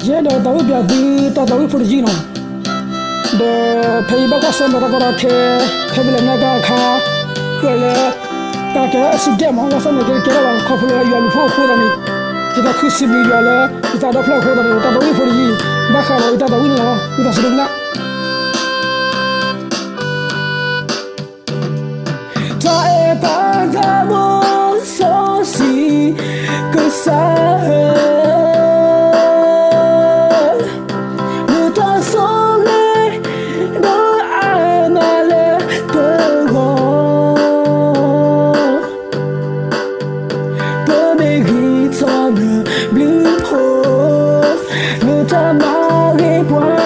ယအဲၣ်ဒိးသးဝံၣ်ပျးသုတၢ်သးဝံၣ်ဖိတယုၢ်နီၤ, ဒီးဖဲယဘၣ်ကွၢ်ဆၢၣ်မဲာ်တၢ်ကီတၢ်ခဲ ဖဲပလဲၤနုာ်ကါအခါ, ကြၢးလၢ ကါကဲအစံၣ်ဒဲးမး ဘၣ်ဆၣ်သနာ်က့ ကဲထီၣ်လီၤခီဖျိလၢယွၤဘျုးဖှိၣ်အဃိသတးန့ၣ်, ယသးခုစံးဘျုးယွၤလၢ ယသးဒီဖျၢၣ်အဃိသတးန့ၣ် တၢ်သးဝံၣ်ဖိတယုၢ် ဘၣ်ဃးဒီးယတၢ်သးဝံၣ်န့ၣ်လီၤ. ဝံသးစူၤဒိကနၣ် တၢ်အဲၣ်ပၢ်သးဘိစီဆှံကစၢ်ဧၢ, နတၢ်ဆိၣ်ဂ့ၤဒီးအါမးလၢပဂီၢ်, ပမ့ၢ်ဂံၢ်ထီၣ်နဘျုးဖှိၣ်, နတၢ်မၤဂ့ၤပှၤ